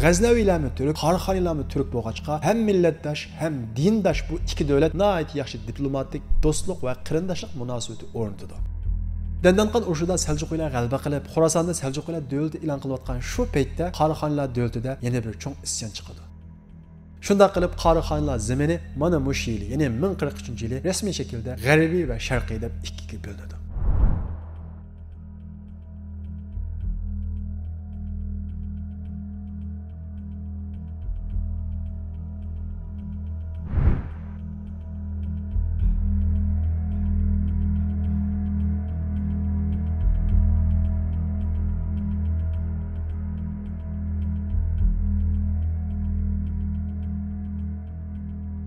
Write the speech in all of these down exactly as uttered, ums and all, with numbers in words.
غەزنەۋىيلەرمۇ تۈرك، قاراخانىيلارمۇ تۈرك بولغاچقا، ھەم مىللەتداش، ھەم دىنداش بۇ ئىككى دۆلەت ناھايىتى ياخشى دىپلوماتىك، دوستلۇق ۋە قېرىنداشلىق مۇناسىۋىتى ئورنىتىدۇ. دەندەنقان ئۇرۇشىدا سەلجۇقىيلار غەلىبە قىلىپ، خوراساندا سەلجۇقىيلار دۆلىتى ئېلان قىلىۋاتقان شۇ پەيتتە قاراخانىيلار دۆلىتىدە يەنە بىر چوڭ ئىسيان چىقىدۇ. شۇنداق قىلىپ، قاراخانىيلار زېمىنى مانا مۇشۇ يىلى، يەنى مىڭ قىرىق ئۈچىنچى يىلى رەسمىي شەكىلدە غەربىي ۋە شەرقىي دەپ ئىككىگە بۆلۈنىدۇ.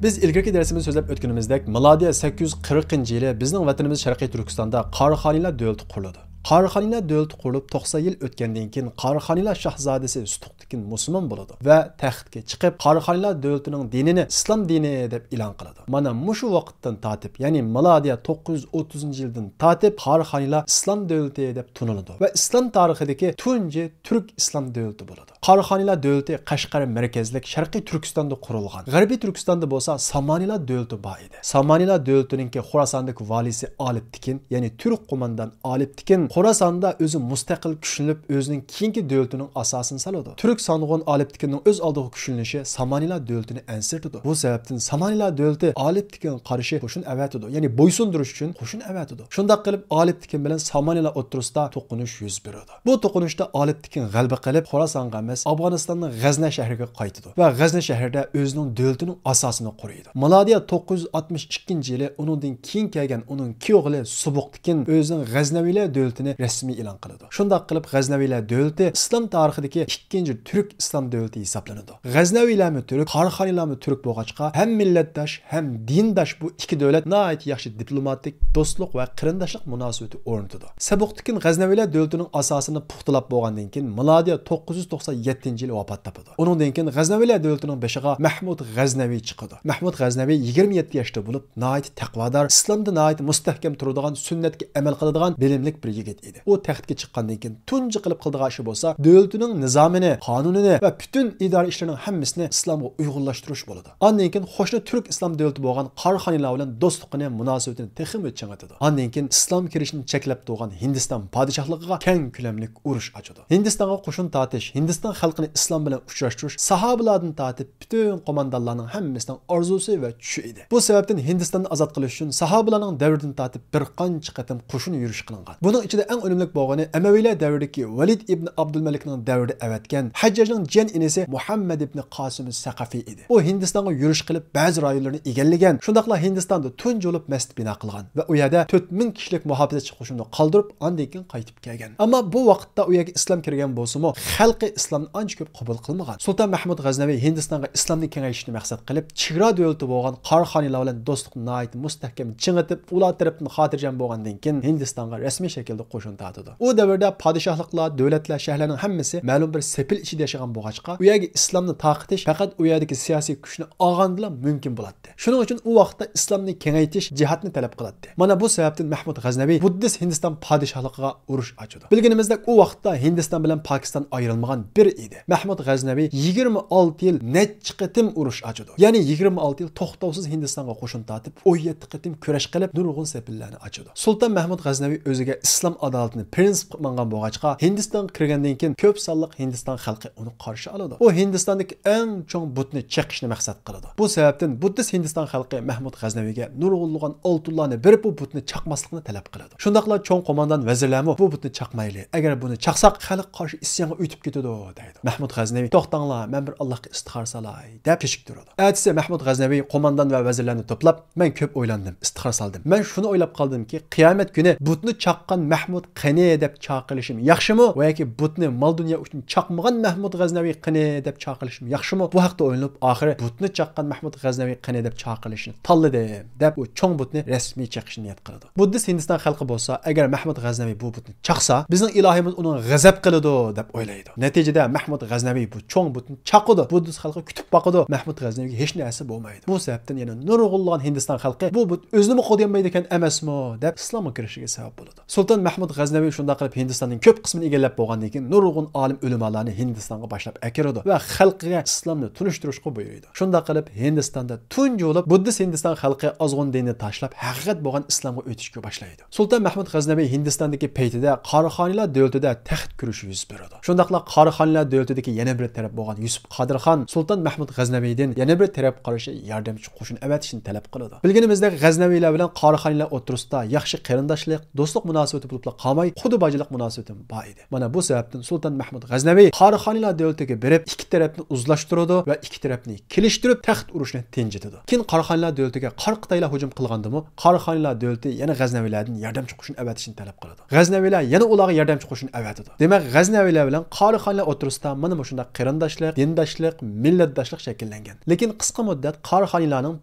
بىز ئىلگىرىكى دەرسىمىزدە سۆزلەپ ئۆتكىنىمىزدەك، مىلادىيە سەككىز يۈز قىرىقىنچى يىلى بىزنىڭ ۋەتىنىمىز شەرقىي تۈركىستاندا قاراخانىيلار دۆلىتى قۇرۇلىدۇ. قاراخانىيلار دۆلىتى قۇرۇلۇپ توقسان يىل ئۆتكەندىن كېيىن، قاراخانىيلار شاھزادىسى سۇتۇقتىكىن مۇسۇلمان بولىدۇ ۋە تەختكە چىقىپ، قاراخانىيلار دۆلىتىنىڭ دىنىنى ئىسلام دىنى دەپ ئېلان قىلىدۇ. مانا مۇشۇ ۋاقىتتىن تارتىپ، يەنى مىلادىيە توققۇز يۈز ئوتتۇزىنچى يىلدىن تارتىپ قاراخانىيلار ئىسلام دۆلىتى دەپ تونۇلىدۇ ۋە ئىسلام تارىخىدىكى تۇنجى تۈرك ئىسلام دۆلىتى بولىدۇ. قاراخانىيلار دۆلىتى قەشقەر مەركەزلىك شەرقىي تۈركىستاندا قۇرۇلغان. غەربىي تۈركىستاندا بولسا سامانىيلار دۆلىتى بار ئىدى. سامانىيلار دۆلىتىنىڭكى خوراساندىكى ۋالىسى ئالىپتىكىن، يەنى تۈرك قوماندان ئالىپتىكىن خوراساندا ئۆزى مۇستەقىل كۈچلىنىپ، ئۆزىنىڭ كېيىنكى دۆلىتىنىڭ ئاساسىنى سالىدۇ. تۈرك سانغۇن ئالىپتىكىننىڭ ئۆز ئالدىغا كۈچلىنىشى سامانىيلار دۆلىتىنى ئەنسىرىتىدۇ. بۇ سەۋەبتىن سامانىيلار دۆلىتى ئالىپتىكىنغا قارشى قوشۇن ئەۋەتىدۇ، يەنى بويسۇندۇرۇش ئۈچۈن قوشۇن ئەۋەتىدۇ. شۇنداق قىلىپ، ئالىپتىكىن بىلەن سامانىيلار ئوتتۇرىسىدا توقۇنۇش يۈز بېرىدۇ. بۇ توقۇنۇشتا ئالىپتىكىن غەلىبە قىلىپ، خوراسانغا ئەمەس، ئافغانىستاننىڭ غەزنە شەھىرىگە قايتىدۇ ۋە غەزنە شەھىرىدە ئۆزىنىڭ دۆلىتىنىڭ ئاساسىنى قۇرۇيدۇ. مىلادىيە توققۇز يۈز ئاتمىش ئىككىنچى يىلى ئۇنىڭدىن كېيىن كەلگەن ئۇنىڭ كۈيئوغلى سۇبۇقتىكىن ئۆزىنىڭ غەزنەۋىيلەر دۆلىتىنى رەسمىي ئېلان قىلىدۇ. شۇنداق قىلىپ، غەزنەۋىيلەر دۆلىتى ئىسلام تارىخىدىكى ئىككىنچى تۈرك ئىسلام دۆلىتى ھېسابلىنىدۇ. غەزنەۋىيلەرمۇ تۈرك، قاراخانىيلارمۇ تۈرك بولغاچقا، ھەم مىللەتداش، ھەم دىنداش بۇ ئىككى دۆلەت ناھايىتى ياخشى دىپلوماتىك، دوستلۇق ۋە قېرىنداشلىق مۇناسىۋىتى ئورنىتىدۇ. سەبۇقتىكىن غەزنەۋىيلەر دۆلىتىنىڭ ئاساسىنى پۇختىلاپ بولغاندىن كېيىن، مىلادىيە توققۇز يۈز توقسان يەتتىنچى يىلى ۋاپات تاپىدۇ. ئۇنىڭدىن كېيىن غەزنەۋىيلەر دۆلىتىنىڭ بېشىغا مەھمۇد غەزنەۋى چىقىدۇ. مەھمۇد غەزنەۋى يىگىرمە يەتتە ياشتا بولۇپ، ناھايىتى تەقۋادار، ئىسلامدا ناھايىتى مۇستەھكەم تۇرىدىغان، سۈننەتكە ئەمەل قىلىدىغان بىلىملىك بىر يىگىت ئىدى. ئۇ تەختكە چىققاندىن كېيىن تۇنجى قىلىپ قىلىدىغان ئىشى بولسا، دۆلىتىنىڭ نىزامىنى، قانۇنىنى ۋە پۈتۈن ئىدارە ئىشلىرىنىڭ ھەممىسىنى ئىسلامغا ئۇيغۇنلاشتۇرۇش بولىدۇ. ئاندىن كېيىن قوشنا تۈرك ئىسلام دۆلىتى بولغان قاراخانىيلار بىلەن دوستلۇقىنى، مۇناسىۋىتىنى تېخىمۇ چىڭىتىدۇ. ئاندىن كېيىن ئىسلام كىرىشىنى چەكلەپ تۇرغان ھىندىستان پادىشاھلىقىغا كەڭ كۆلەملىك ئۇرۇش ئاچىدۇ. ھىندىستانغا قوشۇن تارتىش، ھىندىستان خەلقىنى ئىسلام بىلەن ئۇچراشتۇرۇش ساھابىلاردىن تارتىپ پۈتۈن قوماندانلارنىڭ ھەممىسىنىڭ ئارزۇسى ۋە چۈشى ئىدى. بۇ سەۋەبتىن ھىندىستاننى ئازاد قىلىش ئۈچۈن ساھابىلارنىڭ دەۋرىدىن تارتىپ بىر قانچە قېتىم قوشۇن يۈرۈش قىلىنغان. بۇنىڭ ئىچىدە ئەڭ ئۆنۈملۈك بولغىنى ئەمەۋىيلەر دەۋرىدىكى ۋەلىد ئىبن ئابدۇلمەلىكنىڭ دەۋرىدە ئەۋەتكەن ھەججاجنىڭ جىيەن ئىنىسى مۇھەممەد ئىبن قاسىم سەقەفى ئىدى. ئۇ ھىندىستانغا يۈرۈش قىلىپ، بەزى رايونلىرىنى ئىگىلىگەن، شۇنداقلا ھىندىستاندا تۇنجى بولۇپ مەسچىت بىنا قىلغان ۋە ئۇ يەردە تۆت مىڭ كىشىلىك مۇھاپىزەتچى قوشۇننى قالدۇرۇپ، ئاندىن كېيىن قايتىپ كەلگەن. ئەمما بۇ ۋاقىتتا ئۇ يەرگە ئىسلام كىرگەن بولسىمۇ، خەلقى ئىسلامنى ئانچە كۆپ قوبۇل قىلمىغان. سۇلتان مەھمۇد غەزنەۋى ھىندىستانغا ئىسلامنى كېڭەيتىشنى مەقسەت قىلىپ، چېگرا دۆلىتى بولغان قاراخانىيلار بىلەن دوستلۇقنى ناھايىتى مۇستەھكەم چىڭىتىپ، ئۇلار تەرىپىدىن خاتىرجەم بولغاندىن كېيىن، ھىندىستانغا رەسمىي شەكىلدە قوشۇن تارتىدۇ. ئۇ دەۋردە پادىشاھلىقلار، دۆلەتلەر، شەھەرلەرنىڭ ھەممىسى مەلۇم بىر سېپىل ئىچىدە ياشىغان بولغاچقا، ئۇ يەرگە ئىسلامنى تارقىتىش پەقەت ئۇ يەردىكى سىياسىي كۈچنى ئالغاندىلا مۇمكىن بولاتتى. شۇنىڭ ئۈچۈن ئۇ ۋاقىتتا ئىسلامنى كېڭەيتىش جىھادنى تەلەپ قىلاتتى. مانا بۇ سەۋەبتىن مەھمۇد غەزنەۋى بۇددىست ھىندىستان پادىشاھلىقىغا ئۇرۇش ئاچىدۇ. بىلگىنىمىزدەك، ئۇ ۋاقىتتا ھىندىستان بىلەن پاكىستان ئايرىلمىغان بىر ئىدى. مەھمۇد غەزنەۋى يىگىرمە ئالتە يىل نەچچە قېتىم ئۇرۇش ئاچىدۇ. يەنى يىگىرمە ئالتە يىل توختاۋسىز ھىندىستانغا قوشۇن تارتىپ، ئون يەتتە قېتىم كۈرەش قىلىپ، نۇرغۇن سېپىللەرنى ئاچىدۇ. سۇلتان مەھمۇد غەزنەۋى ئۆزىگە ئىسلام ئادالىتىنى پىرىنسىپ قىلىپ ماڭغان بولغاچقا، ھىندىستانغا كىرگەندىن كېيىن كۆپ سانلىق ھىندىستان خەلقى ئۇنى قارشى ئالىدۇ. ئۇ ھىندىستاندىكى ئەڭ چوڭ بۇتنى چېقىشنى مەقسەت قىلىدۇ. بۇ سەۋەبتىن بۇددىست ھىندىستان خەلقى مەھمۇد غەزنەۋىگە نۇرغۇنلىغان ئالتۇنلارنى بېرىپ، بۇ بۇتنى چاقماسلىقنى تەلەپ قىلىدۇ. شۇنداقلا چوڭ قوماندان ۋەزىرلەرمۇ بۇ بۇتنى چاقمايلى، ئەگەر بۇنى چاقساق، خەلق قارشى ئىسيانغا ئۆتۈپ كېتىدۇ، دەيدۇ. مەھمۇد غەزنەۋى، توختاڭلار، مەن بىر ئاللاھقا ئىستىخارە سالاي، دەپ كېچىكتۈرىدۇ. ئەتىسى مەھمۇد غەزنەۋى قوماندان ۋە ۋەزىرلەرنى توپلاپ، مەن كۆپ ئويلاندىم، ئىستىخارە سالدىم. مەن شۇنى ئويلاپ قالدىمكى، قىيامەت كۈنى بۇتنى چاققان مەھمۇد قېنى دەپ چاقىرىلىشىم ياخشىمۇ؟ ۋە ياكى بۇتنى مال-دۇنيا ئۈچۈن چاقمىغان مەھمۇد غەزنەۋى قېنى دەپ چاقىرىلىشىم ياخشىمۇ؟ بۇ ھەقتە ئويلىنىپ، ئاخىرى بۇتنى چاققان مەھمۇد غەزنەۋى قېنى دەپ چاقىرىلىشىنى تاللىدىم، دەپ ئۇ چوڭ بۇتنى رەسمىي چېقىشنى نىيەت قىلىدۇ. بۇددىست ھىندىستان خەلقى بولسا، ئەگەر مەھمۇد غەزنەۋى بۇ بۇتنى چاقسا، بىزنىڭ ئىلاھىمىز ئۇنىڭغا غەزەپ قىلىدۇ، دەپ ئويلايدۇ. نەتىجىدە مەھمۇد غەزنەۋى بۇ چوڭ بۇتنى چاقىدۇ. بۇددىست خەلقى كۈتۈپ باقىدۇ. مەھمۇد غەزنەۋىگە ھېچ نەرسە بولمايدۇ. بۇ سەۋەبتىن يەنە نۇرغۇنلىغان ھىندىستان خەلقى، بۇ بۇت ئۆزىنىمۇ قوغدىيالمايدىكەن ئەمەسمۇ، دەپ ئىسلامغا كىرىشىگە سەۋەب بولىدۇ. سۇلتان مەھمۇد مەھمۇد غەزنەۋى شۇنداق قىلىپ ھىندىستاننىڭ كۆپ قىسمىنى ئىگىلەپ بولغاندىن كېيىن، نۇرغۇن ئالىم ئۆلىمالارنى ھىندىستانغا باشلاپ ئەكىرىدۇ ۋە خەلقىگە ئىسلامنى تونۇشتۇرۇشقا بۇيرۇيدۇ. شۇنداق قىلىپ ھىندىستاندا تۇنجى بولۇپ بۇددىست ھىندىستان خەلقى ئازغۇن دىننى تاشلاپ، ھەقىقەت بولغان ئىسلامغا ئۆتۈشكە باشلايدۇ. سۇلتان مەھمۇد غەزنەۋى ھىندىستاندىكى پەيتىدە قاراخانىيلار دۆلىتىدە تەخت كۈرىشى يۈز بېرىدۇ. شۇنداقلا قاراخانىيلار دۆلىتىدىكى يەنە بىر تەرەپ بولغان يۈسۈپ قادىر خان سۇلتان مەھمۇد غەزنەۋىدىن يەنە بىر تەرەپ قارشى ياردەمچى قوشۇن ئەۋەتىشنى تەلەپ قىلىدۇ. بىلگىنىمىزدەك، غەزنەۋىيلەر بىلەن قاراخانىيلار ئوتتۇرىسىدا ياخشى قېرىنداشلىق، دوستلۇق مۇناسىۋىتى بولۇپلا قالماي، خۇددى باجىلىق مۇناسىۋىتىمۇ بار ئىدى. مانا بۇ سەۋەبتىن سۇلتان مەھمۇد غەزنەۋى قاراخانىيلار دۆلىتىگە بېرىپ، ئىككى تەرەپنى ئۇزلاشتۇرىدۇ ۋە ئىككى تەرەپنى كېلىشتۈرۈپ، تەخت ئۇرۇشىنى تىنجىتىدۇ. كېيىن قاراخانىيلار دۆلىتىگە قارا خىتايلار ھۇجۇم قىلغاندىمۇ، قاراخانىيلار دۆلىتى يەنە غەزنەۋىيلەردىن ياردەمچى قوشۇن ئەۋەتىشنى تەلەپ قىلىدۇ. غەزنەۋىيلەر يەنە ئۇلارغا ياردەمچى قوشۇن ئەۋەتىدۇ. دېمەك، غەزنەۋىيلەر بىلەن قاراخانىيلار ئوتتۇرىسىدا مانا مۇشۇنداق قېرىنداشلىق، دىنداشلىق، مىللەتداشلىق شەكىللەنگەن. لېكىن قىسقا مۇددەت قاراخانىيلارنىڭ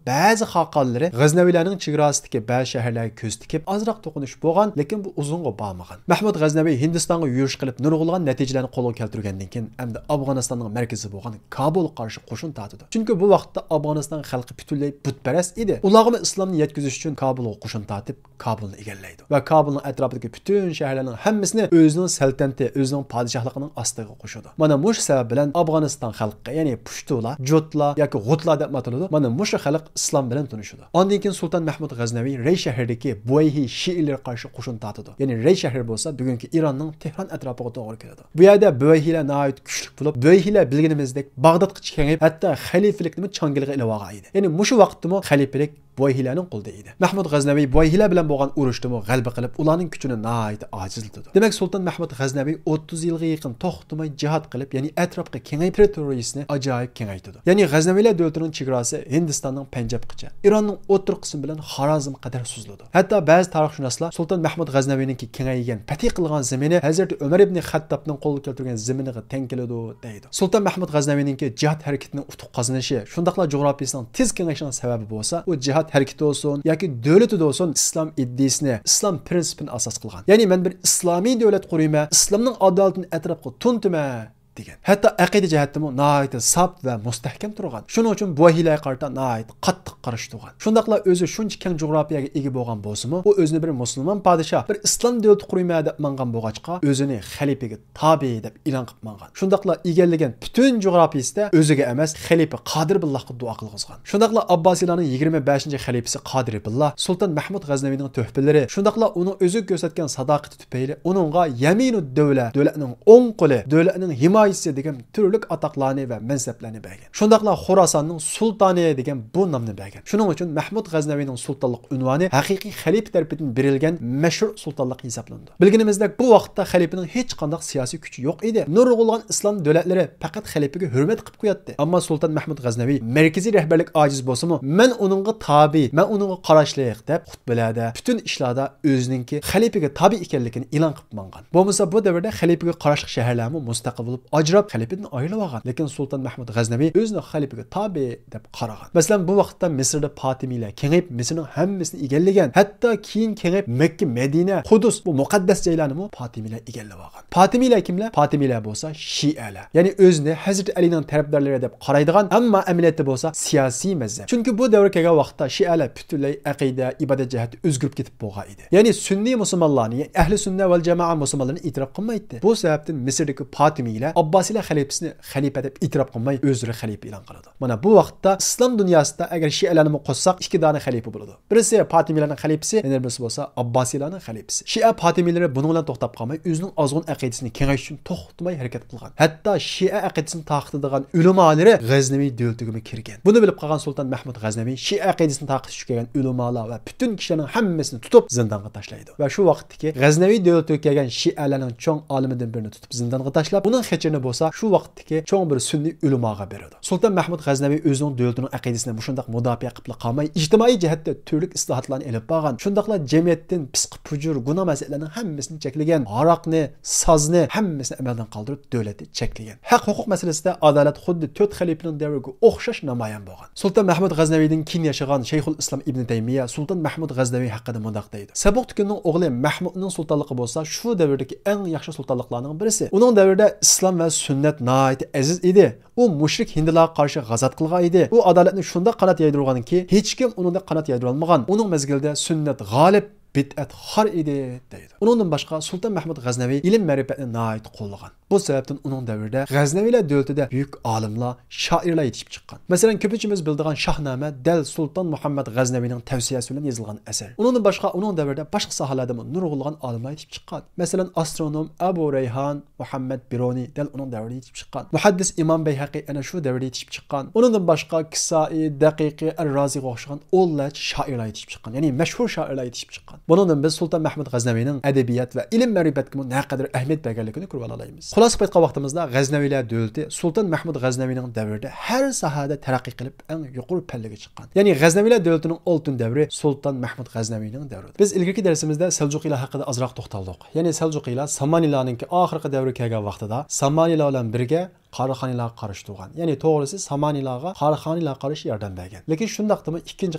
بەزى خاقانلىرى غەزنەۋىيلەرنىڭ چېگراسىدىكى بەزى شەھەرلەرگە كۆز تىكىپ، ئازراق توقۇنۇش بولغان، لېكىن بۇ ئۇزۇنغا بارمىغان. مەھمۇد غەزنەۋى ھىندىستانغا يۈرۈش قىلىپ، نۇرغۇنلىغان نەتىجىلەرنى قولغا كەلتۈرگەندىن كېيىن، ئەمدى ئافغانىستاننىڭ مەركىزى بولغان كابۇلغا قارشى قوشۇن تارتىدۇ. چۈنكى بۇ ۋاقىتتا ئافغانىستان خەلقى پۈتۈنلەي بۇتپەرەس ئىدى. ئۇلارغىمۇ ئىسلامنى يەتكۈزۈش ئۈچۈن كابۇلغا قوشۇن تارتىپ، كابۇلنى ئىگىلەيدۇ ۋە كابۇلنىڭ ئەتراپىدىكى پۈتۈن شەھەرلەرنىڭ ھەممىسىنى ئۆزىنىڭ سەلتەنىتى، ئۆزىنىڭ پادىشاھلىقىنىڭ ئاستىغا قوشىدۇ. مانا مۇشۇ سەۋەب بىلەن ئافغانىستان خەلقى، يەنى پۇشتۇلار، جوتلار ياكى غۇتلار دەپ ئاتىلىدۇ. مانا مۇشۇ خەلق ئىسلام بىلەن تونۇشىدۇ. ئاندىن كېيىن سۇلتان مەھمۇد غەزنەۋى رەي شەھىرىدىكى بۇۋەيھى شىئىلىرىغا قارشى قوشۇن تارتىدۇ. يەنى رەي شەھىرى بولسا بۈگۈنكى ئىراننىڭ تېھران ئەتراپىغا توغرا كېلىدۇ. بۇ يەردە بۇۋەيھىلەر ناھايىتى كۈچلۈك بولۇپ، بۇۋەيھىلەر بىلگىنىمىزدەك باغدادقىچە كېڭىيىپ، ھەتتا خەلىپىلىكنىمۇ چاڭگىلىغا ئېلىۋالغان ئىدى. يەنى مۇشۇ ۋاقىتتىمۇ خەلىپىلىك بۇۋەيھىلەرنىڭ قولىدا ئىدى. مەھمۇد غەزنەۋى بۇۋەيھىلەر بىلەن بولغان ئۇرۇشتىمۇ غەلىبە قىلىپ، ئۇلارنىڭ كۈچىنى ناھايىتى ئاجىزلىتىدۇ. دېمەك، سۇلتان مەھمۇد غەزنەۋى ئوتتۇز يىلغا يېقىن توختىماي جىھاد قىلىپ، يەنى ئەتراپقا كېڭەيتىپ، تېررىتورىيىسىنى ئاجايىپ كېڭەيتىدۇ. يەنى غەزنەۋىيلەر دۆلىتىنىڭ چېگراسى ھىندىستاننىڭ پەنجابقىچە، ئىراننىڭ ئوتتۇرا قىسمى بىلەن خارازم قەدەر سوزۇلىدۇ. ھەتتا بەزى تارىخشۇناسلار سۇلتان مەھمۇد غەزنەۋىنىڭكى كېڭەيگەن، پەتھى قىلغان زېمىنى ھەزرىتى ئۆمەر ئىبنى خەتتابنىڭ قولغا كەلتۈرگەن زېمىنىغا تەڭ كېلىدۇ، دەيدۇ. سۇلتان مەھمۇد غەزنەۋىنىڭكى جىھاد ھەرىكىتىنىڭ ئۇتۇق قازىنىشى، شۇنداقلا جۇغراپىيىسىنىڭ تېز كېڭىيىشىنىڭ سەۋەبى بولسا، ئۇ جىھاد ھەرىكىتى بولسۇن ياكى دۆلىتى بولسۇن، ئىسلام ئىدىيىسىنى، ئىسلام پىرىنسىپىنى ئاساس قىلغان. يەنى، مەن بىر ئىسلامىي دۆلەت قۇرۇيمەن، ئىسلامنىڭ ئادالىتىنى ئەتراپقا تونۇتىمەن دېگەن. ھەتتا ئەقىدە جەھەتتىمۇ ناھايىتى ساپ ۋە مۇستەھكەم تۇرغان. شۇنىڭ ئۈچۈن بۇ ھىيلىگە قارىتا ناھايىتى قاتتىق قارشى تۇرغان. شۇنداقلا ئۆزى شۇنچە كەڭ جۇغراپىيەگە ئىگە بولغان بولسىمۇ، ئۇ ئۆزىنى بىر مۇسۇلمان پادىشاھ، بىر ئىسلام دۆلىتى قۇرۇيمەن دەپ ماڭغان بولغاچقا، ئۆزىنى خەلىپىگە تابىئ دەپ ئېلان قىلىپ ماڭغان. شۇنداقلا ئىگىلىگەن پۈتۈن جۇغراپىيىسىدە ئۆزىگە ئەمەس، خەلىپە قادىر بىللاھقا دۇئا قىلغۇزغان. شۇنداقلا ئابباسىيلارنىڭ يىگىرمە بەشىنچى خەلىپىسى قادىر بىللا، سۇلتان مەھمۇد غەزنەۋىنىڭ تۆھپىلىرى، شۇنداقلا ئۇنىڭ ئۆزىگە كۆرسەتكەن ساداقىتى تۈپەيلى ئۇنىڭغا يەمىنۇ دۆلە، دۆلەتنىڭ ئوڭ قولى، دۆلەتنىڭ ھىمايىچىسى دېگەن تۈرلۈك ئاتاقلارنى ۋە مەنسەپلەرنى بەرگەن. شۇنداقلا خوراساننىڭ سۇلتانى دېگەن بۇ نامنى بەرگەن. شۇنىڭ ئۈچۈن مەھمۇد غەزنەۋىنىڭ سۇلتانلىق ئۇنۋانى ھەقىقىي خەلىپە تەرىپىدىن بېرىلگەن مەشھۇر سۇلتانلىق ھېسابلىنىدۇ. بىلگىنىمىزدەك، بۇ ۋاقىتتا خەلىپىنىڭ ھېچقانداق سىياسىي كۈچى يوق ئىدى. نۇرغۇنلىغان ئىسلام دۆلەتلىرى پەقەت خەلىپىگە ھۆرمەت قىلىپ قوياتتى. ئەمما سۇلتان مەھمۇد غەزنەۋى مەركىزىي رەھبەرلىك ئاجىز بولسىمۇ، مەن ئۇنىڭغا تابىي، مەن ئۇنىڭغا قاراشلىق دەپ خۇتبىلەردە، پۈتۈن ئىشلاردا ئۆزىنىڭكى خەلىپىگە تابىي ئىكەنلىكىنى ئېلان قىلىپ ماڭغان. بولمىسا بۇ دەۋردە خەلىپىگە قاراشلىق شەھەرلەرمۇ مۇستەقىل بولۇپ ئاجراپ، خەلىپىدىن ئايرىلىۋالغان. لېكىن سۇلتان مەھمۇد غەزنەۋى ئۆزىنى خەلىپىگە تابىي دەپ قارىغان. مەسىلەن، بۇ ۋاقىتتا مىسىردا پاتىمىيلەر كېڭىيىپ، مىسىرنىڭ ھەممىسىنى ئىگىلىگەن. ھەتتا كېيىن كېڭىيىپ، مەككە، مەدىنە، قۇدۇس، بۇ مۇقەددەس جايلارنىمۇ پاتىمىيلەر ئىگىلىۋالغان. پاتىمىيلەر كىملەر؟ پاتىمىيلەر بولسا شىئەلەر. يەنى ئۆزىنى ھەزرىتى ئەلىنىڭ تەرەپدارلىرى دەپ قارايدىغان، ئەمما ئەمەلىيەتتە بولسا سىياسىي مەزھەپ. چۈنكى بۇ دەۋر كەلگەن ۋاقىتتا شىئەلەر پۈتۈنلەي ئەقىدە، ئىبادەت جەھەتتە ئۆزگىرىپ كېتىپ بولغان ئىدى. يەنى سۈننىي مۇسۇلمانلارنى، يەنى ئەھلى سۈننە ۋەل جامائە مۇسۇلمانلىرىنى ئېتىراپ قىلمايتتى. بۇ سەۋەبتىن مىسىردىكى پاتىمىيلەر ئابباسىيلار خەلىپىسىنى خەلىپە دەپ ئېتىراپ قىلماي، ئۆزلىرى خەلىپە ئېلان قىلىدۇ. مانا بۇ ۋاقىتتا ئىسلام دۇنياسىدا ئەگەر شىئەلەرنىمۇ قوشساق، ئىككى دانە خەلىپە بولىدۇ. بىرسى پاتىمىيلارنىڭ خەلىپىسى، يەنە بىرسى بولسا ئابباسىيلارنىڭ خەلىپىسى. شىئە پاتىمىيلىرى بۇنىڭ بىلەن توختاپ قالماي، ئۆزىنىڭ ئازغۇن ئەقىدىسىنى كېڭەيتىش ئۈچۈن توختىماي ھەرىكەت قىلغان. ھەتتا شىئە ئەقىدىسىنى تارقىتىدىغان ئۆلىمالىرى غەزنەۋى دۆلىتىگىمۇ كىرگەن. بۇنى بىلىپ قالغان سۇلتان مەھمۇد غەزنەۋى شىئە ئەقىدىسىنى تارقىتىش ئۈچۈن كەلگەن ئۆلىمالار ۋە پۈتۈن كىشىلەرنىڭ ھەممىسىنى تۇتۇپ زىندانغا تاشلايدۇ. ۋە شۇ ۋاقىتتىكى غەزنەۋى دۆلىتىگە كەلگەن شىئەلەرنىڭ چوڭ ئالىمىدىن بىرىنى تۇتۇپ زىندانغا تاشلاپ، ئۇنىڭ خېچىرىنى بولسا شۇ ۋاقىتتىكى چوڭ بىر سۈننىي ئۆلىماغا بېرىدۇ. سۇلتان مەھمۇد غەزنەۋى ئۆزىنىڭ دۆلىتىنىڭ ئەقىدىسىنى مۇشۇنداق مۇداپىئە قىلىپلا قالماي، ئىجتىمائىي جەھەتتە تۈرلۈك ئىسلاھاتلارنى ئېلىپ بارغان. شۇنداقلا جەمئىيەتتىن پىسقا پۇجۇر، گۇناھ مەسىلىلەرنىڭ ھەممىسىنى چەكلىگەن، ھاراقنى، سازنى، ھەممىسىنى ئەمەلدىن قالدۇرۇپ، دۆلەتنى چەكلىگەن. ھەق ھوقۇق مەسىلىسىدە ئادالەت خۇددى تۆت خەلىپىنىڭ دەۋرىگە ئوخشاش نامايان بولغان. سۇلتان مەھمۇد غەزنەۋىدىن كېيىن ياشىغان شەيخۇل ئىسلام ئىبنى تەيمىيە سۇلتان مەھمۇد غەزنەۋى ھەققىدە مۇنداق دەيدۇ: سەبۇق تۈكۈننىڭ ئوغلى مەھمۇدنىڭ سۇلتانلىقى بولسا شۇ دەۋردىكى ئەڭ ياخشى سۇلتانلىقلارنىڭ بىرسى. ئۇنىڭ دەۋرىدە ئىسلام ۋە سۈننەت ناھايىتى ئەزىز ئىدى. ئۇ مۇشرىك ھىندىلارغا قارشى غازات قىلغان ئىدى. ئۇ ئادالەتنى شۇنداق قانات يايدۇرغانكى، ھېچكىم ئۇنىڭدەك قانات يايدۇرالمىغان. ئۇنىڭ مەزگىلىدە سۈننەت غالىب، بىدئەتخور ئىدى، دەيدۇ. ئۇنىڭدىن باشقا سۇلتان مەھمۇد غەزنەۋى ئىلىم-مەرىپەتنى ناھايىتى قوللىغان. بۇ سەۋەبتىن ئۇنىڭ دەۋرىدە غەزنەۋىلەر دۆلىتىدە بۈيۈك ئالىملار، شائىرلار يېتىشىپ چىققان. مەسىلەن، كۆپىنچىمىز بىلىدىغان شاھنامە دەل سۇلتان مۇھەممەد غەزنەۋىنىڭ تەۋسىيەسى بىلەن يېزىلغان ئەسەر. ئۇنىڭدىن باشقا ئۇنىڭ دەۋرىدە باشقا ساھەلەردىمۇ نۇرغۇنلىغان ئالىملار يېتىشىپ چىققان. مەسىلەن، ئاسترونوم ئەبۇ رەيھان مۇھەممەد بىرۇنى دەل ئۇنىڭ دەۋرىدە يېتىشىپ چىققان. مۇھەددىس ئىمام بەيھەقى ئەنە شۇ دەۋردە يېتىشىپ چىققان. ئۇنىڭدىن باشقا كىسائى، دەقىقى، ئەر-رازىغا ئوخشىغان ئونلارچە شائىرلار يېتىشىپ چىققان. يەنى مەشھۇر شائىرلار يېتىشىپ چىققان. بۇنىڭدىن بىز سۇلتان مەھمۇد غەزنەۋىنىڭ ئەدەبىيات ۋە ئىلىم-مەرىپەتكىمۇ نەقەدەر ئەھمىيەت بەرگەنلىكىنى كۆرۈۋالالايمىز. خۇلاسە قىلىپ ئېيتقان ۋاقتىمىزدا غەزنەۋىلەر دۆلىتى سۇلتان مەھمۇد غەزنەۋىنىڭ دەۋرىدە ھەر ساھەدە تەرەققىي قىلىپ، ئەڭ يۇقىرى پەللىگە چىققان. يەنى غەزنەۋىلەر دۆلىتىنىڭ ئالتۇن دەۋرى سۇلتان مەھمۇد غەزنەۋىنىڭ دەۋرىدۇر. بىز ئىلگىرىكى دەرسىمىزدە سەلجۇقىيلار ھەققىدە ئازراق توختالدۇق. يەنى سەلجۇقىيلار سامانىيلارنىڭكى ئاخىرقى دەۋرى كەلگەن ۋاقتىدا سامانىيلار بىلەن بىرگە قاراخانىيلارغا قارشى تۇرغان. يەنى توغرىسى سامانىيلارغا قاراخانىيلارغا قارشى ياردەم بەرگەن. لېكىن شۇنداقتىمۇ ئىككىنچى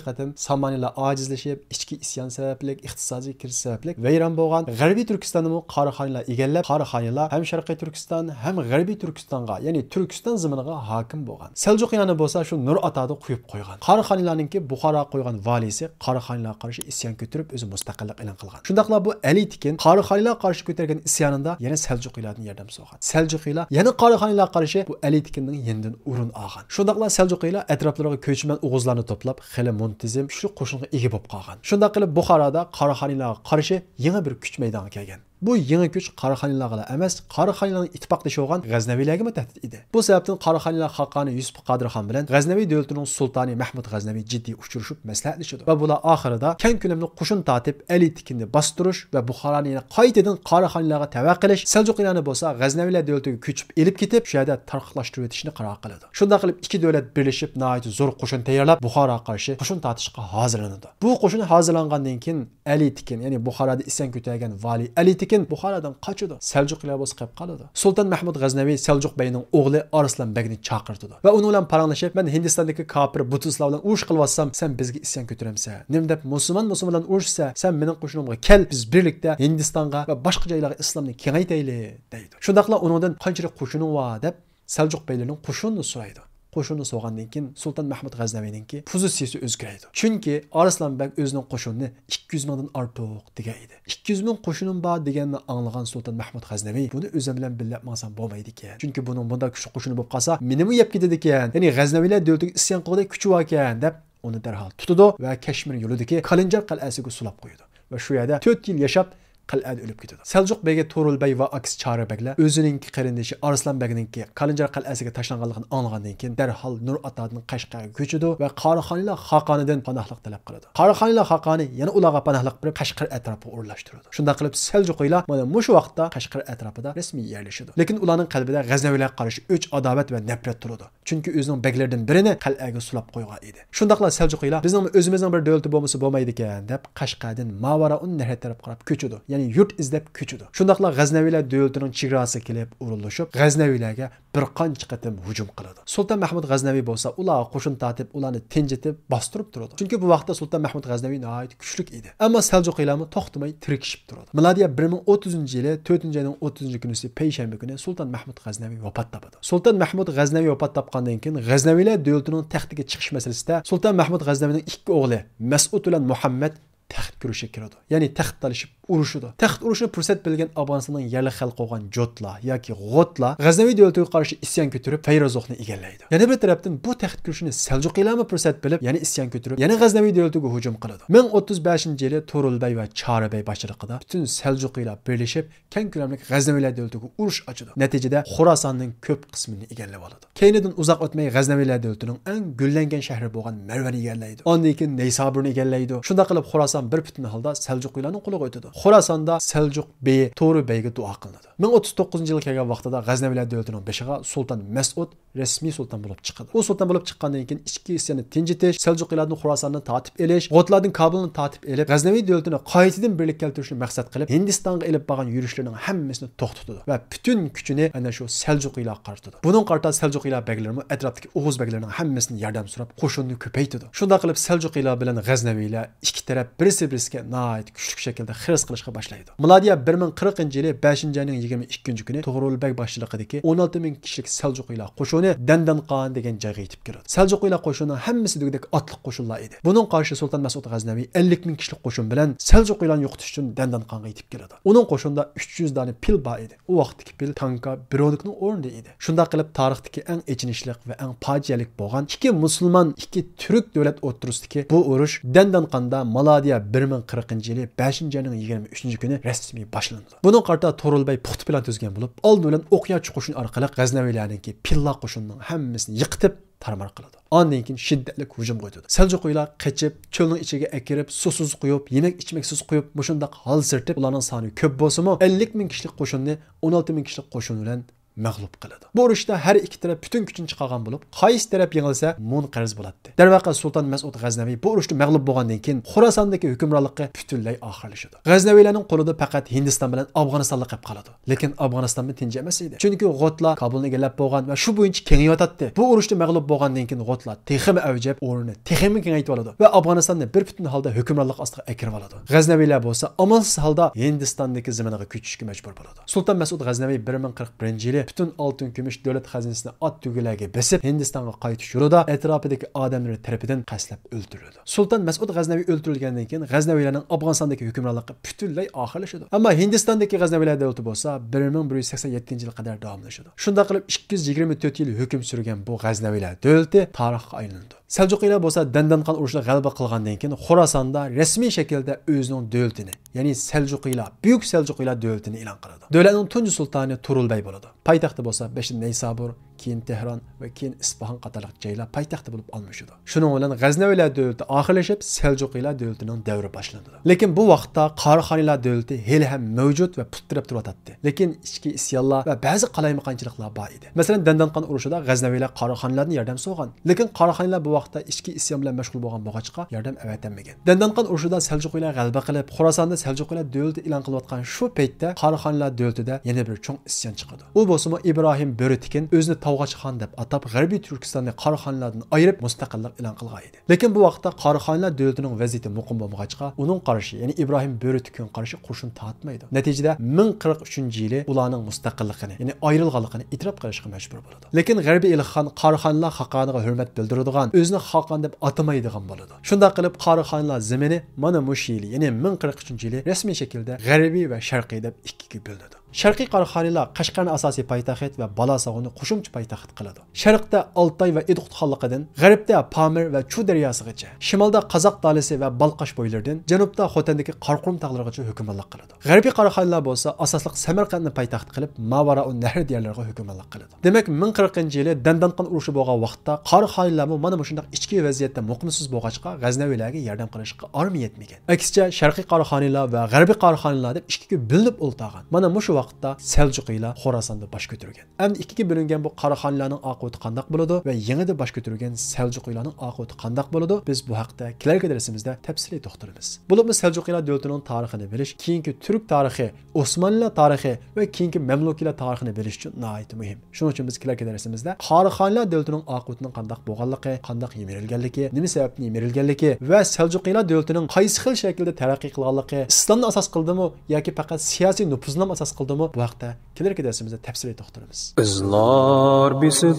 قېتىم سامانىيلار ئاجىزلىشىپ، ئىچكى ئىسيان سەۋەبلىك، ئىقتىسادىي كىرىزىس سەۋەبلىك ۋەيران بولغان. غەربىي تۈركىستاننىمۇ قاراخانىيلار ئىگىلەپ، قاراخانىيلار ھەم شەرقىي تۈركىستان، ھەم غەربىي تۈركىستانغا، يەنى تۈركىستان زېمىنىغا ھاكىم بولغان. سەلجۇقىيلارنى بولسا شۇ نۇر ئاتادا قويۇپ قويغان. قاراخانىيلارنىڭكى بۇخاراغا قويغان ۋالىيسى قاراخانىيلارغا قارشى ئىسيان كۆتۈرۈپ، ئۆزى مۇستەقىللىق ئېلان قىلغان. شۇنداقلا بۇ ئەلى تېكىن قاراخانىيلارغا قارشى كۆتۈرگەن ئىسيانىدا يەنە سەلجۇقىيلاردىن ياردەم سورىغان. سەلجۇقىيلار يەنە قاراخانىيلارغا قارشى بۇ ئەلى تېكىننىڭ يېنىدىن ئورۇن ئالغان. شۇنداقلا سەلجۇقىيلار ئەتراپلىرىغا كۆچمەن ئوغۇزلارنى توپلاپ، خېلى مۇنتىزىم، كۈچلۈك قوشۇنغا ئىگە بولۇپ قالغان. شۇنداق قىلىپ بۇخارادا قاراخانىيلارغا قارشى يېڭى بىر كۈچ مەيدانغا كەلگەن. بۇ يېڭى كۈچ قاراخانىيلارغىلا ئەمەس، قاراخانىيلارنىڭ ئىتتىپاقدىشى بولغان غەزنەۋىلەرگىمۇ تەھدىت ئىدى. بۇ سەۋەبتىن قاراخانىيلار خاقانى يۈسۈپ قادىر خان بىلەن غەزنەۋى دۆلىتىنىڭ سۇلتانى مەھمۇد غەزنەۋى جىددىي ئۇچرىشىپ مەسلىھەتلىشىدۇ ۋە بۇلار ئاخىرىدا كەڭ كۆلەملىك قوشۇن تارتىپ، ئەلى تېكىننى باستۇرۇش ۋە بۇخارانى يەنە قايتىدىن قاراخانىيلارغا تەۋە قىلىش، سەلجۇقىيلارنى بولسا غەزنەۋىلەر دۆلىتىگە كۆچۈپ ئېلىپ كېتىپ، شۇ يەردە تارقاقلاشتۇرۇۋېتىشنى قارار قىلىدۇ. شۇنداق قىلىپ ئىككى دۆلەت بىرلىشىپ ناھايىتى زور قوشۇن تەييارلاپ، بۇخاراغا قارشى قوشۇن تارتىشقا ھازىرلىنىدۇ. بۇ قوشۇن ھازىرلانغاندىن كېيىن ئەلى تېكىن، يەنى بۇخارادا ئىسيان كۆتۈرگەن ۋالىي ئەلى تېكىن بۇخارادىن قاچىدۇ. سەلجۇقىيلار بولسا قېلىپ قالىدۇ. سۇلتان مەھمۇد غەزنەۋى سەلجۇق بەگنىڭ ئوغلى ئارسلان بەگنى چاقىرتىدۇ ۋە ئۇنىڭ بىلەن پاراڭلىشىپ، مەن ھىندىستاندىكى كاپىر بۇددىستلار بىلەن ئۇرۇش قىلىۋاتسام، سەن بىزگە ئىسيان كۆتۈرەمسەن؟ نېمە دەپ مۇسۇلمان مۇسۇلمان بىلەن ئۇرۇشىسەن؟ سەن مېنىڭ قوشۇنۇمغا كەل، بىز بىرلىكتە ھىندىستانغا ۋە باشقا جايلارغا ئىسلامنى كېڭەيتەيلى، دەيدۇ. شۇنداقلا ئۇنىڭدىن قانچىلىك قوشۇنۇڭ بار دەپ سەلجۇق بەگلىرىنىڭ قوشۇنىنى سورايدۇ. قوشۇننى سورىغاندىن كېيىن سۇلتان مەھمۇد غەزنەۋىنىڭكى پوزىتسىيىسى ئۆزگىرەيدۇ. چۈنكى ئارسلان بەگ ئۆزىنىڭ قوشۇنىنى ئىككى يۈز مىڭدىن ئارتۇق دېگەن ئىدى. ئىككى يۈز مىڭ قوشۇنۇم بار دېگەننى ئاڭلىغان سۇلتان مەھمۇد غەزنەۋى بۇنى ئۆزۈم بىلەن بىللە ماڭسام بولمايدىكەن. چۈنكى بۇنىڭ بۇنداق كۈچلۈك قوشۇنى بولۇپ قالسا مېنىمۇ يەپ كېتىدىكەن. يەنى غەزنەۋىلەر دۆلىتىگە ئىسيان قىلغۇدەك كۈچى باركەن دەپ ئۇنى دەرھال تۇتىدۇ ۋە كەشمىر يولىدىكى كالىنجار قەلئەسىگە سولاپ قويىدۇ. ۋە شۇ يەردە تۆت يىل ياشاپ، قەلئەدە ئۆلۈپ كېتىدۇ. سەلجۇق بېگى تۇغرۇل بەگ ۋە ئاكىسى چارە بەگلەر ئۆزىنىڭكى قېرىندىشى ئارسلان بەگنىڭكى كالىنجار قەلئەسىگە تاشلانغانلىقىنى ئاڭلىغاندىن كېيىن، دەرھال نۇر ئاتادىن قەشقەرگە كۆچىدۇ ۋە قاراخانىيلار خاقانىدىن پاناھلىق تەلەپ قىلىدۇ. قاراخانىيلار خاقانى يەنە ئۇلارغا پاناھلىق بېرىپ، قەشقەر ئەتراپىغا ئورۇنلاشتۇرىدۇ. شۇنداق قىلىپ، سەلجۇقىيلار مانا مۇشۇ ۋاقىتتا قەشقەر ئەتراپىدا رەسمىي يەرلىشىدۇ. لېكىن ئۇلارنىڭ قەلبىدە غەزنەۋىلەرگە قارشى ئۆچ-ئاداۋەت ۋە نەپرەت تۇرىدۇ. چۈنكى ئۆزىنىڭ بەگلىرىدىن بىرىنى قەلئەگە سولاپ قويغان ئىدى. شۇنداقلا سەلجۇقىيلار بىزنىڭمۇ ئۆزىمىزنىڭ بىر دۆلىتى بولمىسا بولمايدىكەن دەپ قەشقەردىن ماۋارائۇن نەھر تەرەپكە قاراپ كۆچىدۇ. يەنى يۇرت ئىزدەپ كۆچىدۇ. شۇنداقلا غەزنەۋىلەر دۆلىتىنىڭ چېگراسىغا كېلىپ ئورۇنلىشىپ، غەزنەۋىلەرگە بىر قانچە قېتىم ھۇجۇم قىلىدۇ. سۇلتان مەھمۇد غەزنەۋى بولسا ئۇلارغا قوشۇن تارتىپ، ئۇلارنى تىنچىتىپ، باستۇرۇپ تۇرىدۇ. چۈنكى بۇ ۋاقىتتا سۇلتان مەھمۇد غەزنەۋى ناھايىتى كۈچلۈك ئىدى. ئەمما سەلجۇقىيلارمۇ توختىماي تىركىشىپ تۇرىدۇ. مىلادىيە بىر مىڭ ئوتتۇزىنچى يىلى تۆتىنچى ئاينىڭ ئوتتۇزىنچى كۈنىسى پەيشەنبە كۈنى سۇلتان مەھمۇد غەزنەۋى ۋاپات تاپىدۇ. سۇلتان مەھمۇد غەزنەۋى ۋاپات تاپقاندىن كېيىن غەزنەۋىلەر دۆلىتىنىڭ تەختىگە چىقىش مەسىلىسىدە سۇلتان مەھمۇد غەزنەۋىنىڭ ئىككى ئوغلى مەسئۇد بىلەن مۇھەممەد تەخت كۈرىشىگە كىرىدۇ. يەنى تەخت تالىشىپ ئۇرۇشىدۇ. تەخت ئۇرۇشىنى پۇرسەت بىلگەن ئافغانىستاننىڭ يەرلىك خەلقى بولغان جوتلار ياكى غوتلار غەزنەۋى دۆلىتىگە قارشى ئىسيان كۆتۈرۈپ، فەيرۇزۇقنى ئىگىلەيدۇ. يەنە بىر تەرەپتىن بۇ تەخت كۈرىشىنى سەلجۇقىيلارمۇ پۇرسەت بىلىپ، يەنە ئىسيان كۆتۈرۈپ، يەنە غەزنەۋى دۆلىتىگە ھۇجۇم قىلىدۇ. مىڭ ئوتتۇز بەشىنچى يىلى تۇغرۇل بەگ ۋە چارە بەگ باشچىلىقىدا پۈتۈن سەلجۇقىيلار بىرلىشىپ، كەڭ كۆلەملىك غەزنەۋىلەر دۆلىتىگە ئۇرۇش ئاچىدۇ. نەتىجىدە خوراساننىڭ كۆپ قىسمىنى ئىگىلەپ ئالىدۇ. كەينىدىن ئۇزاق ئۆتمەي غەزنەۋىلەر دۆلىتىنىڭ ئەڭ گۈللەنگەن شەھىرى بولغان مەرۋنى ئىگىلەيدۇ. ئاندىن كېيىن نەيسابۇرنى ئىگىلەيدۇ. شۇنداق قىلىپ خوراسان بىر پۈتۈن ھالدا سەلجۇقىيلارنىڭ قولىغا ئۆتىدۇ. خوراساندا سەلجۇق بېيى تۇغرۇل بەگگە دۇئا قىلىنىدۇ. مىڭ ئوتتۇز توققۇزىنچى يىلى كەلگەن ۋاقتىدا غەزنەۋىلەر دۆلىتىنىڭ بېشىغا سۇلتان مەسئۇد رەسمىي سۇلتان بولۇپ چىقىدۇ. ئۇ سۇلتان بولۇپ چىققاندىن كېيىن ئىچكى ئىسياننى تىنچىتىش، سەلجۇقىيلاردىن خوراساننى تارتىپ ئېلىش، غوتلاردىن كابۇلنى تارتىپ ئېلىپ، غەزنەۋى دۆلىتىنى قايتىدىن بىرلىككە كەلتۈرۈشنى مەقسەت قىلىپ، ھىندىستانغا ئېلىپ بارغان يۈرۈشلىرىنىڭ ھەممىسىنى توختىتىدۇ ۋە پۈتۈن كۈچىنى ئەنە شۇ سەلجۇقىيلارغا قارىتىدۇ. بۇنىڭغا قارىتا سەلجۇقىيلار بەگلىرىمۇ ئەتراپتىكى ئوغۇز بەگلىرىنىڭ ھەممىسىدىن ياردەم سوراپ، قوشۇننى كۆپەيتىدۇ. شۇنداق قىلىپ، سەلجۇقىيلار بىلەن غەزنەۋىيلەر ئىككى تەرەپ بىر نوۋوسىبىرسككە ناھايىتى كۈچلۈك شەكىلدە خىرىس قىلىشقا باشلايدۇ. مىلادىيە بىر مىڭ قىرىقىنچى يىلى بەشىنچى ئاينىڭ يىگىرمە ئىككىنچى كۈنى توغرۇل بەگ باشچىلىقىدىكى ئون ئالتە مىڭ كىشىلىك سەلجۇقىلار قوشۇنى دەندەنقان دېگەن جايغا يېتىپ كېلىدۇ. سەلجۇقىلار قوشۇنىنىڭ ھەممىسى دېگۈدەك ئاتلىق قوشۇنلار ئىدى. بۇنىڭغا قارشى سۇلتان مەسئۇد غەزنەۋى ئەللىك مىڭ كىشىلىك قوشۇن بىلەن سەلجۇقىلارنى يوقىتىش ئۈچۈن دەندەنقانغا يېتىپ كېلىدۇ. ئۇنىڭ قوشۇنىدا ئۈچ يۈز دانە پىل بار ئىدى. ئۇ ۋاقىتتىكى پىل تانكا برونكنىڭ ئورنىدا ئىدى. شۇنداق قىلىپ، تارىختىكى ئەڭ ئېچىنىشلىق ۋە ئەڭ پاجىئەلىك بولغان ئىككى مۇسۇلمان، ئىككى تۈرك دۆلەت ئوتتۇرىسىدىكى بۇ ئۇرۇش دەندەنقاندا مىلادىيە بىر مىڭ قىرىقىنچى يىلى بەشىنچى ئاينىڭ يىگىرمە ئۈچىنچى كۈنى رەسمىي باشلىنىدۇ. بۇنىڭغا قارىتا توغرۇل بەگ پۇختا پىلان تۈزگەن بولۇپ، ئالدى بىلەن ئوقياچى قوشۇن ئارقىلىق غەزنەۋىلەرنىڭكى پىللا قوشۇنىنىڭ ھەممىسىنى يىقىتىپ تارمار قىلىدۇ. ئاندىن كېيىن شىددەتلىك ھۇجۇمغا ئۆتىدۇ. سەلجۇقىيلار قېچىپ، چۆلنىڭ ئىچىگە ئەكىرىپ، سۇسىز قويۇپ، يېمەك ئىچمەكسىز قويۇپ، مۇشۇنداق ھالسىرىتىپ، ئۇلارنىڭ سانى كۆپ بولسىمۇ، ئەللىك مىڭ كىشىلىك قوشۇننى ئون ئالتە مىڭ كىشىلىك قوشۇن بىلەن مەغلۇپ قىلىدۇ. بۇ ئۇرۇشتا ھەر ئىككى تەرەپ پۈتۈن كۈچىنى چىقارغان بولۇپ، قايسى تەرەپ يېڭىلسە، مۇنقەرز بولاتتى. دەرۋەقە، سۇلتان مەسئۇد غەزنەۋى بۇ ئۇرۇشتا مەغلۇپ بولغاندىن كېيىن، خوراساندىكى ھۆكۈمرانلىقى پۈتۈنلەي ئاخىرلىشىدۇ. غەزنەۋىلەرنىڭ قولىدا پەقەت ھىندىستان بىلەن ئافغانىستانلا قېلىپ قالىدۇ. لېكىن ئافغانىستانمۇ تىنچ ئەمەس ئىدى. چۈنكى غوتلار كابۇلنى ئىگىلەپ بولغان ۋە شۇ بويىچە كېڭىيىۋاتاتتى. بۇ ئۇرۇشتا مەغلۇپ بولغاندىن كېيىن غوتلار تېخىمۇ ئەۋجىيىپ، ئورنىنى تېخىمۇ كېڭەيتىۋالىدۇ ۋە ئافغانىستاننى بىر پۈتۈن ھالدا ھۆكۈمرانلىق ئاستىغا ئەكىرىۋالىدۇ. غەزنەۋىلەر بولسا ئامالسىز ھالدا ھىندىستاندىكى زېمىنىغا كۆچۈشكە مەجبۇر بولىدۇ. سۇلتان مەسئۇد غەزنەۋى بىر مىڭ قىرىق بىرىنچى يىلى پۈتۈن ئالتۇن كۈمۈش دۆلەت خەزىنىسىنى ئات تۆگىلەرگە بېسىپ، ھىندىستانغا قايتىش يولىدا ئەتراپىدىكى ئادەملىرى تەرىپىدىن قەستلەپ ئۆلتۈرۈلىدۇ. سۇلتان مەسئۇد غەزنەۋى ئۆلتۈرۈلگەندىن كېيىن، غەزنەۋىلەرنىڭ ئافغانىستاندىكى ھۆكۈمرانلىقى پۈتۈنلەي ئاخىرلىشىدۇ. ئەمما ھىندىستاندىكى غەزنەۋىلەر دۆلىتى بولسا بىر مىڭ بىر يۈز سەكسەن يەتتىنچى يىلغا قەدەر داۋاملىشىدۇ. شۇنداق قىلىپ، ئىككى يۈز يىگىرمە تۆت يىل ھۆكۈم سۈرگەن بۇ غەزنەۋىلەر دۆلىتى تارىخقا ئايلىنىدۇ. سەلجۇقىلار بولسا دەندەنقان ئۇرۇشىدا غەلىبە قىلغاندىن كېيىن، خوراساندا رەسمىي شەكىلدە ئۆزىنىڭ دۆلىتىنى، يەنى سەلجۇقىلار، بۈيۈك سەلجۇقىلار دۆلىتىنى ئېلان قىلىدۇ. دۆلەتنىڭ تۇنجى سۇلتانى تۇرۇل بەگ بولىدۇ. پايتەختى بولسا بېشىدا نەيسابۇر، كېيىن تېھران ۋە كېيىن ئىسپاھان قاتارلىق جايلار پايتەخت بولۇپ ئالمىشىدۇ. شۇنىڭ بىلەن غەزنەۋىلەر دۆلىتى ئاخىرلىشىپ، سەلجۇقىلار دۆلىتىنىڭ دەۋرى باشلىنىدۇ. لېكىن بۇ ۋاقىتتا قاراخانىيلار دۆلىتى ھېلىھەم مەۋجۇت ۋە پۇت تىرەپ تۇرۇۋاتاتتى. لېكىن ئىچكى ئىسيانلار ۋە بەزى قالايمىقانچىلىقلار بار ئىدى. مەسىلەن، دەندەنقان ئۇرۇشىدا غەزنەۋىلەر قاراخانىيلاردىن ياردەم سورىغان. لېكىن قاراخانىيلار بۇ ۋاقىتتا ئىچكى ئىسيان بىلەن مەشغۇل بولغان بولغاچقا، ياردەم ئەۋەتەلمىگەن. دەندەنقان ئۇرۇشىدا سەلجۇقىيلار غەلىبە قىلىپ، خوراساندا سەلجۇقىيلار دۆلىتى ئېلان قىلىۋاتقان شۇ پەيتتە قاراخانىيلار دۆلىتىدە يەنە بىر چوڭ ئىسيان چىقىدۇ. ئۇ بولسىمۇ ئىبراھىم بۆرىتېكىن ئۆزىنى تاۋغاچخان دەپ ئاتاپ، غەربىي تۈركىستاننى قاراخانىيلاردىن ئايرىپ، مۇستەقىللىق ئېلان قىلغان ئىدى. لېكىن بۇ ۋاقىتتا قاراخانىيلار دۆلىتىنىڭ ۋەزىيىتى مۇقىم بولمىغاچقا، ئۇنىڭ قارىشى، يەنى ئىبراھىم بۆرىتېكىن قارىشى قوشۇن تارتمايدۇ. نەتىجىدە، مىڭ قىرىق ئۈچىنچى يىلى ئۇلارنىڭ مۇستەقىللىقىنى، يەنى ئايرىلغانلىقىنى ئېتىراپ قىلىشقا مەجبۇر بولىدۇ. لېكىن غەربىي ئېلىخان قاراخانىيلار خاقانىغا ھۆرمەت بىلدۈرىدىغان، ئۆزىنى خاقان دەپ ئاتىمايدىغان بولىدۇ. شۇنداق قىلىپ، قاراخانىيلار زېمىنى مانا مۇشۇ يىلى، يەنى مىڭ قىرىق ئۈچىنچى يىلى رەسمىي شەكىلدە غەربىي ۋە شەرقىي دەپ ئىككىگە بۆلۈنىدۇ. شەرقىي قاراخانىيلار قەشقەرنى ئاساسىي پايتەخت ۋە بالاساغۇننى قوشۇمچە پايتەخت قىلىدۇ. شەرقتە ئالتاي ۋە ئىدىقۇت خانلىقىدىن، غەربتە پامىر ۋە چۇ دەرياسىغىچە، شىمالدا قازاق دالىسى ۋە بالقاش بويلىرىدىن، جەنۇبتا خوتەندىكى قاراقۇرۇم تاغلىرىغىچە ھۆكۈمرانلىق قىلىدۇ. غەربىي قاراخانىيلار بولسا ئاساسلىق سەمەرقەنتنى پايتەخت قىلىپ، ماۋارائۇن نەھر دىيارلىرىغا ھۆكۈمرانلىق قىلىدۇ. دېمەك، مىڭ قىرىقىنچى يىلى دەندەنقان ئۇرۇشى بولغان ۋاقىتتا قاراخانىيلارمۇ مانا مۇشۇنداق ئىچكى ۋەزىيەتتە مۇقىمسىز بولغاچقا، غەزنەۋىلەرگە ياردەم قىلىشقا ئارمىيە يەتمىگەن. ئەكسىچە، شەرقىي قاراخانىيلار ۋە غەربىي قاراخانىيلار دەپ ئىككىگە بۆلۈنۈپ ئولتۇرغان. مانا مۇشۇ ۋاقىتتا سەلجۇقىيلار خوراساندا باش كۆتۈرگەن. ئەمدى ئىككىگە بۆلۈنگەن بۇ قاراخانىيلارنىڭ ئاقىۋىتى قانداق بولىدۇ ۋە يېڭىدىن باش كۆتۈرگەن سەلجۇقىيلارنىڭ ئاقىۋىتى قانداق بولىدۇ؟ بىز بۇ ھەقتە كېلەركى دەرسىمىزدە تەپسىلىي توختىلىمىز. بولۇپمۇ سەلجۇقىيلار دۆلىتىنىڭ تارىخىنى بىلىش كېيىنكى تۈرك تارىخى، ئوسمانلىلار تارىخى ۋە كېيىنكى مەملۇكىيلار تارىخىنى بىلىش ئۈچۈن ناھايىتى مۇھىم. شۇنىڭ ئۈچۈن بىز كېلەركى دەرسىمىزدە قاراخانىيلار دۆلىتىنىڭ ئاقىۋىتىنىڭ قانداق بولغانلىقى، قانداق يىمىرىلگەنلىكى، نېمە سەۋەبتىن يىمىرىلگەنلىكى ۋە سەلجۇقىيلار دۆلىتىنىڭ قايسى خىل شەكىلدە تەرەققىي قىلغانلىقى، ئىسلامنى ئاساس قىلدىمۇ ياكى پەقەت سىياسىي نوپۇزنىلا ئاساس قىلدىمۇ، بۇ ھەقتە كېلەركى دەرسىمىزدە تەپسىلىي توختىلىمىز. ئىزلار بېسىپ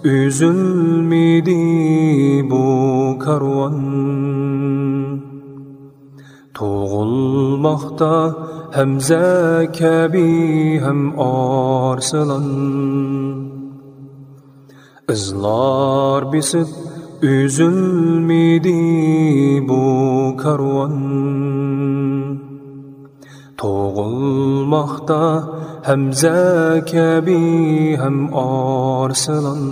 ئۈزۈلمىدى بۇ كارۋان، تۇغۇلماقتا ھەمزە كەبى ھەم ئارسلان. ئىزلار بېسىپ ئۈزۈلمىدى بۇ كارۋان، تۇغۇلماقتا ھەمزە كەبى ھەم ئارسلان.